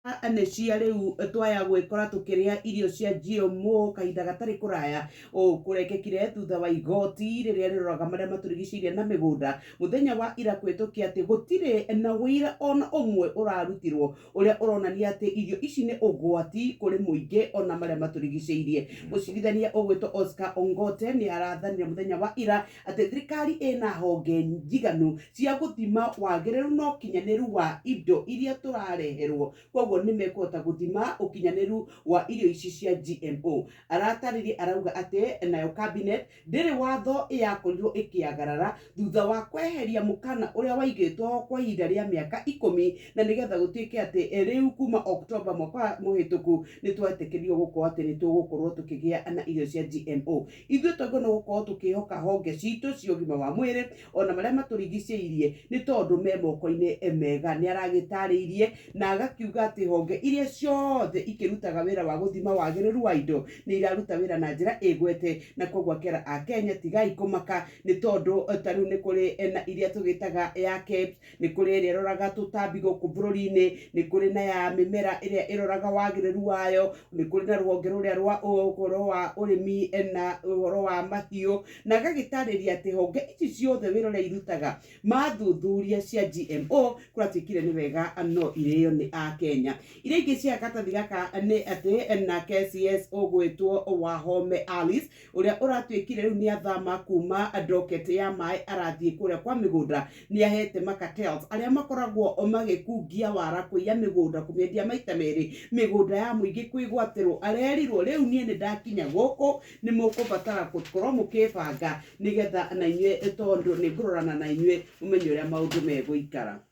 Nĩ cia rĩu twaya gwĩkora tũkĩrĩa irio cia GMO kahinda gatarĩ kũraya. Ũũ kũrekĩkire thutha wa igoti rĩrĩa rĩroraga marĩa matũrigicĩirie na mĩgũnda mũthenya wa ira kũhĩtũkia atĩ gũtirĩ na ũira ona ũmwe ũrarutirwo ũrĩa ũronania atĩ irio ici nĩ ũgwati kũrĩ mũingĩ ona marĩa matũrigicĩirie. Mũcirithania ũgwĩtwo Oscar Ongote nĩ arathanire mũthenya wa ira atĩ thirikari ĩna honge njiganu cia gũthima wagĩrĩru na ũkinyanĩru wa indo iria tũrareherwo, koguo nĩ mekũhota gũthima ũkinyanĩru wa irio ici cia GMO. Aratarĩria arauga atĩ nayo cabinet ndĩrĩ watho yakorirwo ĩkĩagarara thutha wa kweheria mũkana ũrĩa waigĩtwo ho kwa ihinda rĩa mĩaka ikũmi, na nĩgetha gũtuĩke atĩ rĩu kuma Oktoba mwaka mũhĩtũku nĩ twetĩkĩrio gũkorwo atĩ nĩ tũgũkorwo tũkĩgĩa na irio cia GMO. Ithuĩ twagĩrĩirwo nĩ gũkorwo tũkĩhoka honge citũ cia ũgima wa mwĩrĩ ona marĩa matũrigicĩirie nĩ tondũ me moko-inĩ mega. Nĩ aragĩtarĩirie na agakiuga atĩ honge iria ciothe ikĩrutaga wĩra wa gũthima wagĩrĩru wa indo nĩ iraruta wĩra na njĩra ĩgwete, na koguo akera Akenya tigai kũmaka nĩ tondũ ta rĩu nĩ kũrĩ na iria tũgĩtaga ya KEBS, nĩ kũrĩ ĩrĩa ĩroraga tũtambi gũkũ bũrũri-inĩ, nĩ kũrĩ na ya mĩmera ĩrĩa ĩroraga wagĩrĩru wayo, nĩ kũrĩ na rũhonge rũrĩa rwa ũhoro wa ũrĩmi na ũhoro wa mahiũ, na agagĩtarĩria atĩ honge ici ciothe wĩra ũrĩa irutaga mathuthuria cia GMO kũratuĩkire nĩ wega no irĩo nĩ Akenya. Iria ingĩ cia karatathi gaka nĩ atĩ nake CS ũgwĩtwo Wahome Alice ũrĩa ũratuĩkire rĩu nĩ athama kuma docket ya maĩ arathiĩ kũrĩa kwa mĩgũnda, nĩ ahete ma cartels arĩa makoragwo magĩkungia wara kũiya mĩgũnda kũmĩendia maita merĩ mĩgũnda ya mũingĩ kwĩgwatĩrwo, arerirwo rĩu niĩ nĩ ndakinya gũkũ nĩ mũkũbatara gũkorwo mũkĩbanga nĩgetha na inyuĩ tondũ nĩ ngũrorana na inyuĩ mũmenye ũrĩa maũndũ megũikara.